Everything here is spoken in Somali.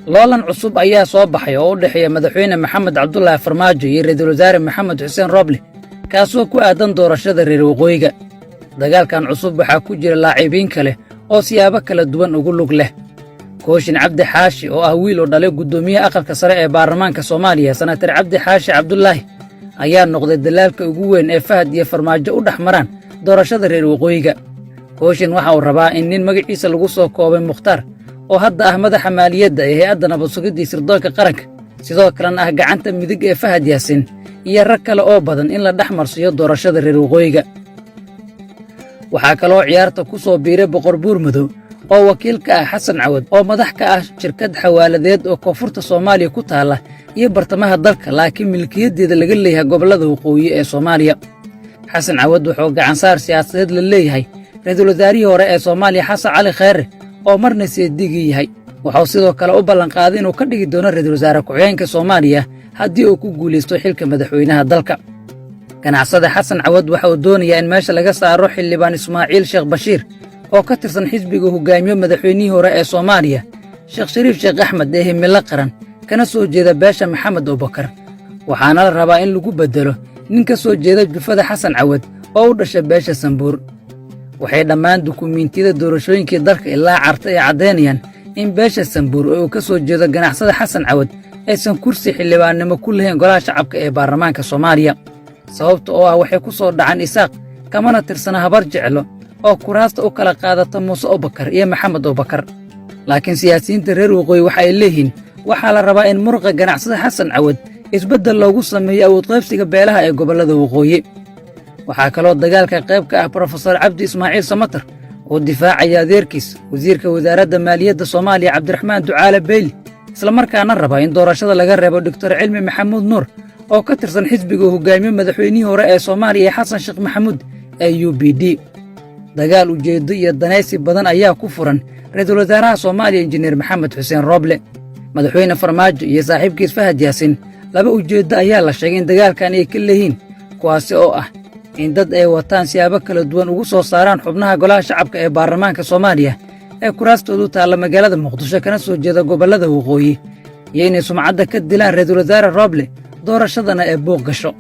Loolan cusub ayaa soo baxay oo u dhexeeya Madaxweyne Maxamed Cabdulaahi Farmaajo iyo Ra'iisul Wasaare Maxamed Xuseen Rooble, kaasoo ku aadan doorashada reer waqooyiga. Dagaalkan cusub waxaa ku jira laacibiin kale oo siyaabo kala duwan ugu lug leh. Kooshin Cabdi Xaashi, oo ah wiil uu dhalay guddoomiyaha Aqalka Sare ee Baarlamaanka Soomaaliya, Senator Cabdi Xaashi Cabdulaahi, ayaa noqday dalaalka ugu weyn ee Fahad iyo Farmaajo u dhex maraan doorashada reer waqooyiga. Kooshin waxa uu rabaa in nin magaciisa lagu soo koobay Mukhtaar, oo hadda ah madaxa maaliyadda ee Hay'adda Nabad Sugidda Sirdoonka Qaranka, sidoo kalena ah gacanta midig ee Fahad Yaasin iyo rag kale oo badan, in la dhex marsiiyo doorashada reer waqooyiga. Waxaa kaloo ciyaarta ku soo biiray Boqor Buurmadow, oo wakiil ka ah Xasan Cawad, oo madax ka ah shirkad xawaaladeed oo koonfurta Soomaaliya ku taalla iyo bartamaha dalka, laakiin milkiyaddeeda laga leeyahay gobollada waqooyi ee Soomaaliya. Xasan Cawad wuxuu gacansaar siyaasadeed la leeyahay ra'iisul wasaarihii hore ee Soomaaliya, Xasan Cali Kheyre, oo marna seedigii yahay. Wuxuu sidoo kale u ballanqaaday inuu ka dhigi doono ra'iisul wasaare ku-xigeenka Soomaaliya haddii uu ku guulaysto xilka madaxweynaha dalka. Ganacsade Xasan Cawad waxa uu doonayaa in meesha laga saaro Xildhibaan Ismaaciil Sheekh Bashiir, oo ka tirsan xisbiga hogaamiyo madaxweynihii hore ee Soomaaliya, Sheekh Shariif Sheekh Axmed, ee Himilo Qaran, kana soo jeeda beesha Maxamed Abubakar. Waxaana la rabaa in lagu beddelo nin ka soo jeeda jufada Xasan Cawad oo u dhasha beesha Sambuur. Waxay dhammaan dukumiintiyada doorashooyinkii dalka ilaa Carta ay caddaynayaan in beesha Sambuur oo uu ka soo jeedo ganacsada Xasan Cawad aysan kursi xildhibaannimo ku lahayn Golaha Shacabka ee Baarlamaanka Soomaaliya, sababta oo ah waxay ku soo dhacaan Isaaq, kamana tirsana Habar Jeclo oo kuraasta u kala qaadata Muuse Abubakar iyo Maxamed Abubakar. Laakiin siyaasiyiinta reer waqooyi waxa ay leeyihiin waxaa la rabaa in muruqa ganacsada Xasan Cawad isbeddel loogu sameeyo awood qaybsiga beelaha ee gobollada waqooyi. Waxaa kaloo dagaalka qayb ka ah Brofesor Cabdi Ismaaciil Samatar, oo difaacaya adeerkiis, wasiirka Wasaaradda Maaliyadda Soomaaliya, Cabdiraxmaan Ducaale Beyli, islamarkaana raba in doorashada laga reebo Doktor Cilmi Maxamuud Nuur, oo ka tirsan xisbiga hogaamiye madaxweynihii hore ee Soomaaliya, Xasan Sheekh Maxamuud, ee UPD. Dagaal ujeeddo iyo danaysi badan ayaa ku furan ra'iisul wasaaraha Soomaaliya, Injineer Maxamed Xuseen Rooble. Madaxweyne Farmaajo iyo saaxiibkiis Fahad Yaasin laba ujeeddo ayaa la sheegay in dagaalkan ay ka leeyihiin, kuwaasi oo ah in dad ay wataan siyaabo kala duwan ugu soo saaraan xubnaha Golaha Shacabka ee Baarlamaanka Soomaaliya ee kuraastoodu taalla magaalada Muqdisho, kana soo jeeda gobollada waqooyi, iyo inay sumcadda ka dilaan ra'iisul wasaare Rooble, doorashadana ee buuq gasho.